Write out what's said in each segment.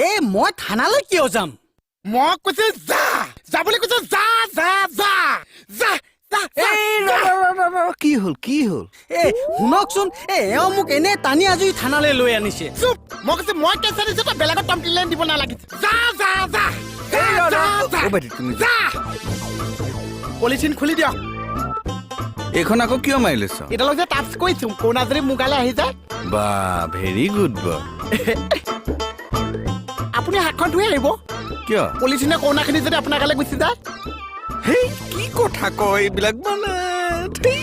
এ, মই থানালৈ কিয় যাম? মই কৈছো যা, যাবলৈ কৈছো, যা যা যা যা যা যা। এই, ৰ, যা। ৰ, ৰ, ৰ, ৰ, কি হ'ল, কি হ'ল? এ, শুনকচোন, এ এওঁ মোক এনেই টানি আজুৰি থানালৈ লৈ আনিছে। চুপ! মই কৈছো, মই কেছ আনিছো, তই বেলেগত কমপ্লেইন দিব নালাগিছে। যা যা যা যা যা যা। অ' ভাইটি, তুমি যা, পলিথিন খুলি দিয়ক। এইখন আকৌ কিয় মাৰি লৈছ? এতিয়ালৈকে যে টাচ কৰিছো, কৰোণা যদি মোৰ গালে আহি যায়। বা, ভেৰি গুড বয়। আপুনি হাতখন ধুই আহিব। কিয়? পলিথিনে কৰোণাখিনি যদি আপোনাৰ গালে গুচি যায়। হেই, কি কথা কয় এইবিলাক মানে, ধেই।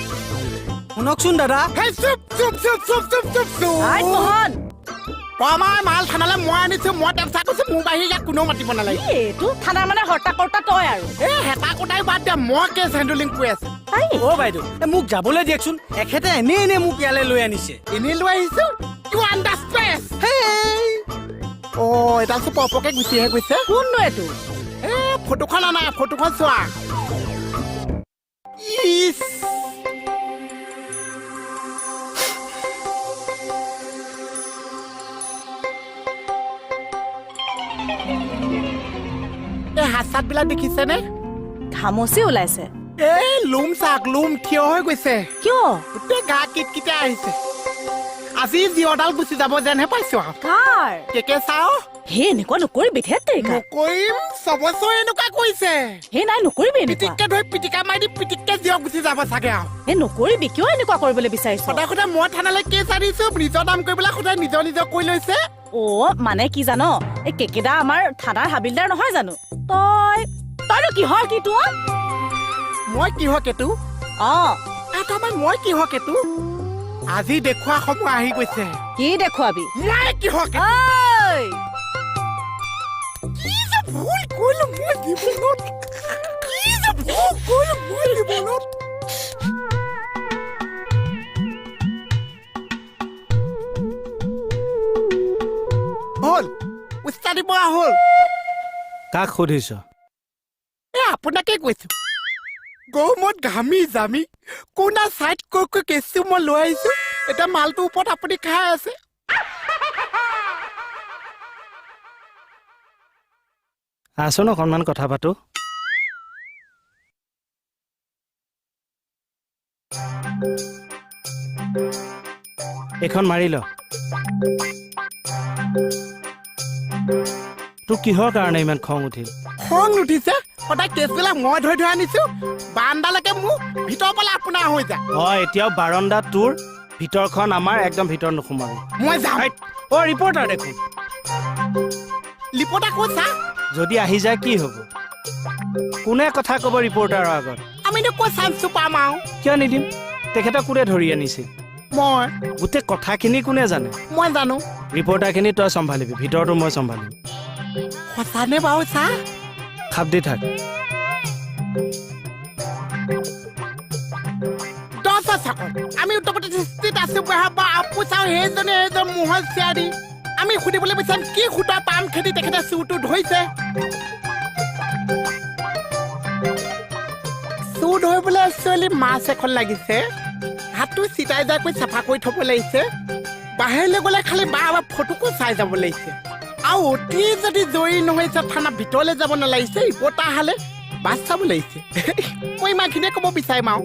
শুনকচোন দাদা। হেই, চুপ চুপ চুপ চুপ চুপ চুপ চুপ। আই মোহন। আমাৰ মাল থানালৈ মই আনিছো, মই টেপচা কৈছো, মোৰ বাহিৰে ইয়াত কোনেও মাতিব নালাগে। এই, এইটো থানাৰ মানে হৰ্তা কৰ্তা তই আৰু। এ, হেতা কোটাই বাদ দে, মই কেছ হেণ্ডলিং কৰি আছো। আই। অ' বাইদেউ, এ মোক যাবলৈ দিয়কচোন। এখেতে এনেই এনেই মোক ইয়ালৈ লৈ আনিছে। এনেই লৈ আহিছো? U understand? হেই। অ, এডাল চোন পৰপকে গুচিহে গৈছে। কোননো এইটো? এ, ফটোখন আনা, ফটোখন চোৱা। ইচ, এই হাত চাতবিলাক দেখিছেনে? ঘামচি ওলাইছে। এই লোম চাক, লোম থিয় হৈ গৈছে। কিয়? গোটেই গা কিটকিটাই আহিছে। আজি জিঅডাল গুচি যাব যেনহে পাইছো আৰু। কাৰ? কেকে চাও। হে, এনেকুৱা নকৰিবি, ধেত তেৰিকা। নকৰিম, চবচৰ এনেকুৱা কৰিছে। হে, নাই, নকৰিবি এনেকুৱা। পিটিককে ধৰি পিটিকা মাৰি দি পিটিককে জিঅ গুচি যাব চাগে আৰু। হে, নকৰিবি, কিয় এনেকুৱা কৰিবলৈ বিচাৰিছ? সদায় সদায় মই থানালৈ কেছ আনিছো, নিজৰ নাম কৰি পেলাই সদায় নিজৰ নিজৰ কৰি লৈছে। অ, মানে কি জান, এই কেকেদা আমাৰ থানাৰ হাবিলদাৰ নহয় জানো? তই তইনো কিহৰ কি তোৰ? মই কিহৰ কেতু? অ। তাৰমানে মই কিহৰ কেতু? আজি দেখুওৱা সময় আহি গৈছে। কি দেখুৱাবি? মই কিহৰ কেতু? ঐ! কি যে ভুল কৰিলো মই জীৱনত, কি যে ভুল কৰিলো মই জীৱনত। হ'ল, উস্তাদি পৰা হ'ল। কাক সুধিছ? এ, আপোনাকে কৈছো। গৰমত ঘামি জামি কোনা চাইড কৈ কৈ কেঁচু মই লৈ আহিছো, এতিয়া মালটোৰ ওপৰত আপুনি খাই আছে। আহচোন, অকণমান কথা পাতো। এইখন মাৰি ল। তোৰ কিহৰ কাৰণে ইমান খং উঠিল? খং নুঠিছে? সদায় কেছবিলাক মই ধৰি ধৰি আনিছো, বাৰান্দালৈকে মোৰ, ভিতৰ পালে আপোনাৰ হৈ যায়। হয়, এতিয়াও বাৰান্দা তোৰ, ভিতৰখন আমাৰ, একদম ভিতৰত নোসোমাবি। মই যাম। হাইট, অ ৰিপৰ্টাৰ দেখোন। লিপতা ক'ত চা? যদি আহি যায় কি হ'ব? কোনে কথা ক'ব ৰিপৰ্টাৰৰ আগত? আমিনো ক'ত চান্সটো পাম আৰু? কিয় নিদিম? তেখেতক কোনে ধৰি আনিছিল? মই। গোটেই কথাখিনি কোনে জানে? মই জানো। ৰিপৰ্টাৰখিনি তই চম্ভালিবি, ভিতৰতো মই চম্ভালিম। সঁচানে বাৰু চা? খাপ দি থাক। দহ চাকত আমি উত্তৰ প্ৰদেশ আছো বা আপু চাওঁ, সেইজনে সেইজন মোহন চিয়াৰী। আমি সুধিবলৈ বিচাৰিম কি সূতা পাম খেদি তেখেতে চুৰটো ধৰিছে। চুৰ ধৰিবলৈ একচুৱেলি মাছ এখন লাগিছে, হাতটো চিটাই যাই কৰি চাফা কৰি থ'ব লাগিছে, বাহিৰলৈ গ'লে খালি বা ফটোকো চাই যাব লাগিছে, আৰু অতি যদি জয়ী নহৈছে থানা ভিতৰলৈ যাব নালাগিছে, ৰিপৰ্টাৰ হালে বাছ চাব লাগিছে। মই ইমানখিনিয়ে ক'ব বিচাৰিম আৰু।